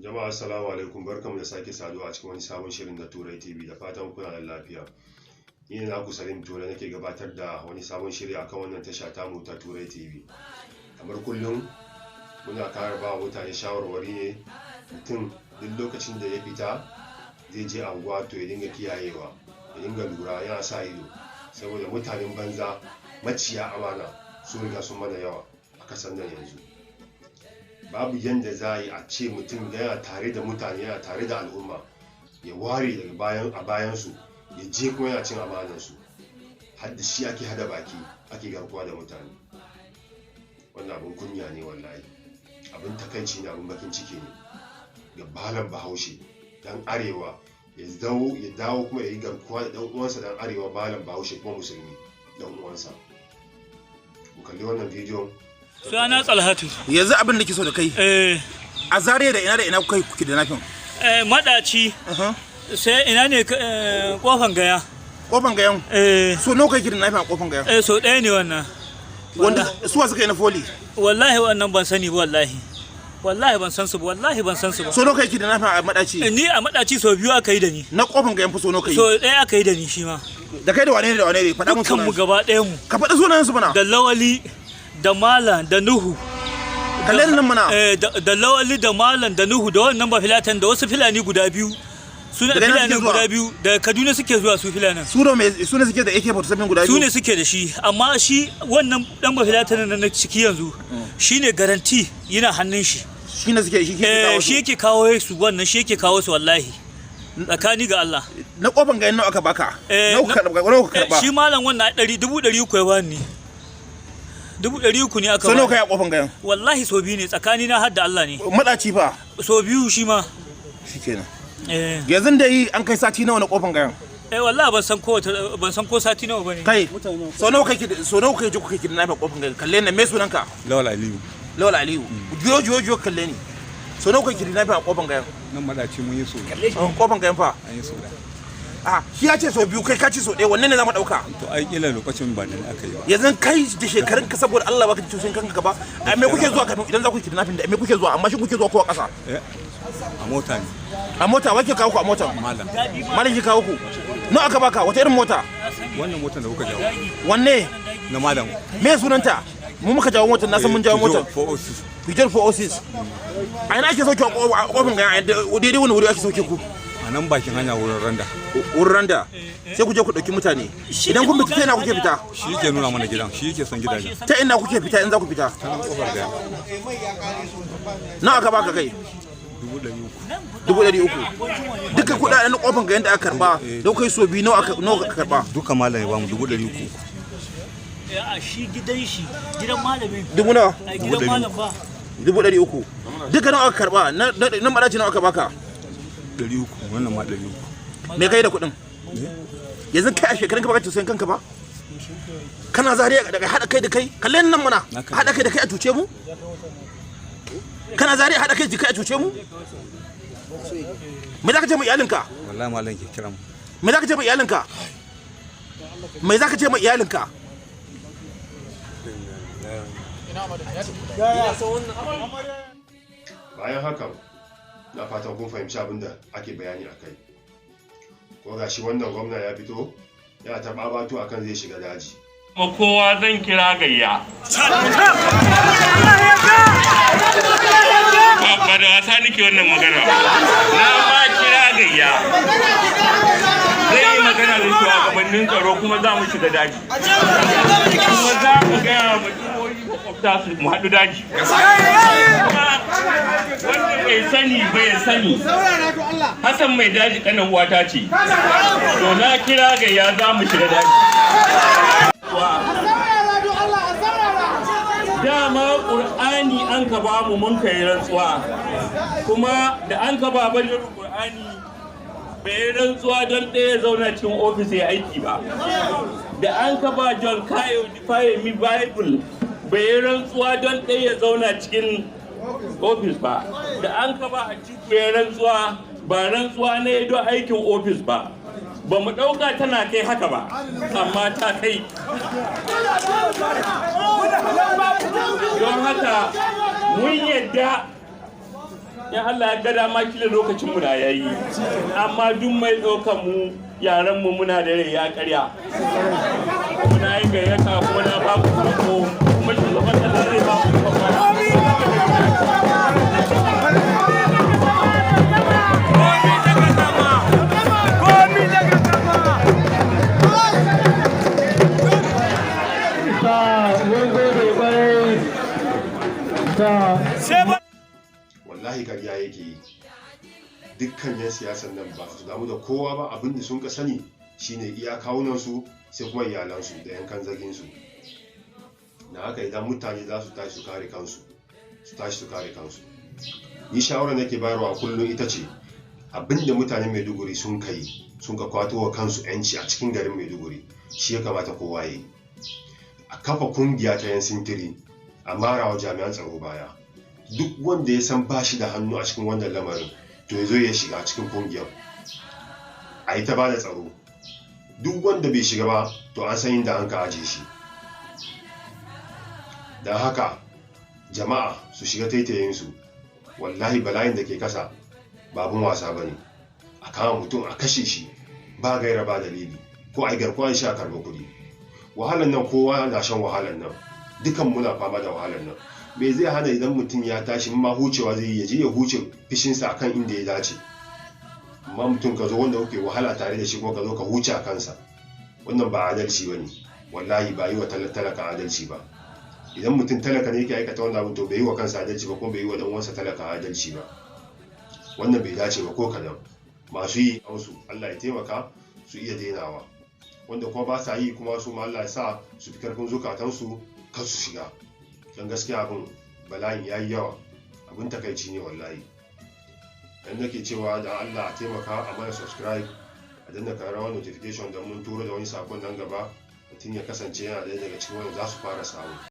Jama'a, assalamu alaikum, barkamu da sake saduwa a cikin wani sabon shirin na Turai TV. Da fatan kuna da lafiya. Ni ne naku Salim Turai, nake gabatar da wani sabon shiri akan wannan tasha tamu ta Turai TV. Kamar kullum, muna kara ba mutane shawarwari ne, mutum duk lokacin da ya fita zai je anguwa, to ya dinga kiyayewa, ya dinga lura, yana sa ido, saboda mutanen banza maciya amana sun riga sun mana yawa a kasan nan yanzu. Babu yanda za a yi a ce mutum yana tare da mutane, yana tare da al'umma, ya ware daga bayan a bayansu, ya je kuma yana cin amanansu, har da shi ake hada baki ake garkuwa da mutane. Wannan abin kunya ne wallahi, abin takaici ne, abin bakin ciki ne ga malam Bahaushe dan Arewa ya dawo kuma ya yi garkuwa da dan uwansa dan Arewa, malam Bahaushe kuma Musulmi dan uwansa. Ku kalli wannan bidiyon. Suna Tsalhatu. Yanzu abin da ke so da kai, a Zariya da ina da ina kuka yi kuke da nafin? Madaci. Sai ina ne, Kofan Gaya. Kofan Gayan? Eh. So nawa kai kidnapping a Kofan Gayan? Eh, so ɗaya ne wannan. Wanda suwa suka yi na foli? Wallahi wannan ban sani ba, wallahi. Wallahi ban san su ba, wallahi ban san su ba. So nawa kai kidnapping a Madaci? Ni a Madaci so biyu aka yi da ni. Na Kofan Gayan fa so nawa kai? So ɗaya aka yi da ni shi ma. Da kai da wane ne da wane ne? Faɗa mun Dukkan mu sunan. gaba ɗayan mu. Ka faɗi sunan su mana. Da Lawali da Malam da Nuhu. Kalle nan mana. Eh, da Lawali da Malam da Nuhu da wannan ba filatan da wasu Filani guda biyu. Suna Daga ina Filani suke zuwa? guda biyu daga Kaduna suke zuwa, su Filanin. Su ne mai su ne suke da AK47 guda Su biyu? ne suke da shi, amma shi wannan dan bafilatan nan na ciki yanzu shine garanti yana hannun shi. Shi ne suke shi ke Eh. kawo Shi su. yake kawo su, wannan shi yake kawo su, wallahi tsakani ga Allah. Na Kofan Gayan nawa aka baka? Eh, Nawa ka karba, nawa ka karba? Shi malam wannan ɗari 300,000 ya bani, 300,000 ne aka So nawa bani. kai a Kofan Gayan? Wallahi so biyu ne, tsakani na har da Allah ne. Madaci fa? So biyu shi ma. Shikenan. Eh. Yanzu da yi an kai sati nawa na Kofan Gayan? Eh, wallahi ban san ko ban san ko sati nawa bane. Kai, so nawa kai, so nawa kai je kuka kidnapping Kofan Gayan? Kalle ni, me sunanka? Lawal Aliyu. Lawal Aliyu, juyo juyo juyo, kalle ni. So nawa kai kidnapping a Kofan Gayan? Nan Madaci mun yi so. Kofan Gayan fa? An yi so da. A shi ya ce so biyu, kai ka ce so ɗaya, wanne ne zamu ɗauka? To ai kila lokacin ba da ni aka yi ba. Yanzu kai da shekarun ka, saboda Allah baka ji tausayin kanka ba? A me kuke zuwa kafin idan za ku yi kidnapping? Da me kuke zuwa? Amma shi kuke zuwa ko a ƙasa? Eh, a mota ne. A mota? Wake kawo ku a mota? Malam. Malam ke kawo ku? Nawa aka baka? Wata irin mota? Wannan motar da kuka jawo. Wanne? Na malam. Me sunanta? Mu muka jawo motar, na san mun jawo motar. Peugeot 406. Peugeot 406. A ina ake sauke a Kofin Gayan? Daidai wani wuri ake sauke ku? A nan bakin hanya, wurin randa. Wurin randa. Sai ku je ku ɗauki mutane. Idan kun fita, ta ina kuke fita? Shi yake nuna mana gidan, shi yake son gidajen. Ta ina kuke fita in za ku fita? Ta nan Kofar Gaya. Nawa aka baka kai? 300,000. 300,000. Duka kuɗaɗen Kofin Gayan da aka karba da kai so biyu, nawa aka karba? Duka malam ya bamu 300,000. A shi gidan shi, gidan malamin. Dubu nawa? A gidan malam ba. 300,000. Duka nawa aka karba? Na Madaci nawa aka baka? 300, wannan ma 300. Me kai da kuɗin? Yanzu kai a shekarun ka baka tausayin kanka ba? Kana Zariya daga haɗa kai da kai, kalle nan mana. Na kalle. Haɗa kai da kai a cuce mu? Kana Zariya haɗa kai da kai a cuce mu? Me za ka ce ma iyalinka? Wallahi malam ke kiran mu. Me za ka ce ma iyalinka? Me za ka ce ma iyalinka? Bayan hakan, na fatan kun fahimci abin da ake bayani a kai. Ko ga shi wannan gwamna ya fito yana ta babatu akan zai shiga daji. Kuma kowa zan kira gayya. Ba da wasa nake wannan magana. Na ma kira gayya. Zai yi magana da shugabannin tsaro, kuma za mu shiga daji. Kuma za mu gaya wa jihohi makwabta su mu haɗu daji. Wanda bai sani bai sani. Hassan Mai Daji kanan uwata ce. To na kira gayya, za mu shiga daji. Dama ƙur'ani an ka ba mu mun kai rantsuwa, kuma da an ka ba bajar ƙur'ani bai yi rantsuwa don ɗaya zauna cikin ofis ya aiki ba. Da an ka ba John Kayo Fayemi Bible, bai yi rantsuwa don ɗaya ya zauna cikin ofis ba. Da an ka ba Atiku ya rantsuwa, ba rantsuwa ne don aikin ofis ba. Ba mu ɗauka tana kai haka ba, amma ta kai. Don haka mun yadda. In Allah ya ga dama, kila lokacin mu na yayi, amma duk mai ɗaukar mu yaran mu muna da rai, ya karya. Kuma na yi gayyata, kuma na ba ku sako, kuma shugaban kasa zai ba ku sako. Mun gode kwarai da Wallahi karya yake yi. Dukkan yan siyasan nan ba su damu da kowa ba. Abin da sun ka sani shine iya kawunansu, sai kuma iyalansu da yankan zaginsu. Na haka idan mutane za su tashi su kare kansu, su tashi su kare kansu. Ni shawara nake bayarwa kullum ita ce, abin da mutanen Maiduguri sun kai, sun ka kwato wa kansu yanci a cikin garin Maiduguri, shi ya kamata kowa ya yi. A kafa kungiya ta yan sintiri, a marawa jami'an tsaro baya. Duk wanda ya san ba shi da hannu a cikin wannan lamarin, to ya zo ya shiga cikin kungiyar, a yi ta ba da tsaro. Duk wanda bai shiga ba, to an san inda an ka aje shi. Don haka jama'a su shiga taitayinsu. Wallahi bala'in da ke kasa ba abin wasa ba ne. A kama mutum a kashe shi ba gaira ba dalili, ko a yi garkuwa da shi a karɓi kuɗi. Wahalan nan, kowa na shan wahalan nan, dukan muna fama da wahalan nan. Me zai hana idan mutum ya tashi ma hucewa zai yi, ya je ya huce fishinsa akan inda ya dace? Amma mutum ka zo wanda kuke wahala tare da shi, kuma ka zo ka huce a kansa, wannan ba adalci ba ne. Wallahi ba yi wa talaka adalci ba. Idan mutum talaka ne yake aikata wannan abin, to bai yi wa kansa adalci ba, kuma bai yi wa dan uwansa talaka adalci ba. Wannan bai dace ba ko kadan. Masu yi su, Allah ya taimaka su iya dainawa. Wanda kuma ba sa yi kuma, su ma Allah ya sa su fi karfin zukatansu, kar su shiga. Don gaskiya abin bala'in ya yi yawa, abin takaici ne wallahi. Dan nake cewa da Allah a taimaka a mana subscribe, a danna kararrawar notification, don mun tura da wani sakon nan gaba, mutum ya kasance yana ɗaya daga cikin wanda za su fara samu.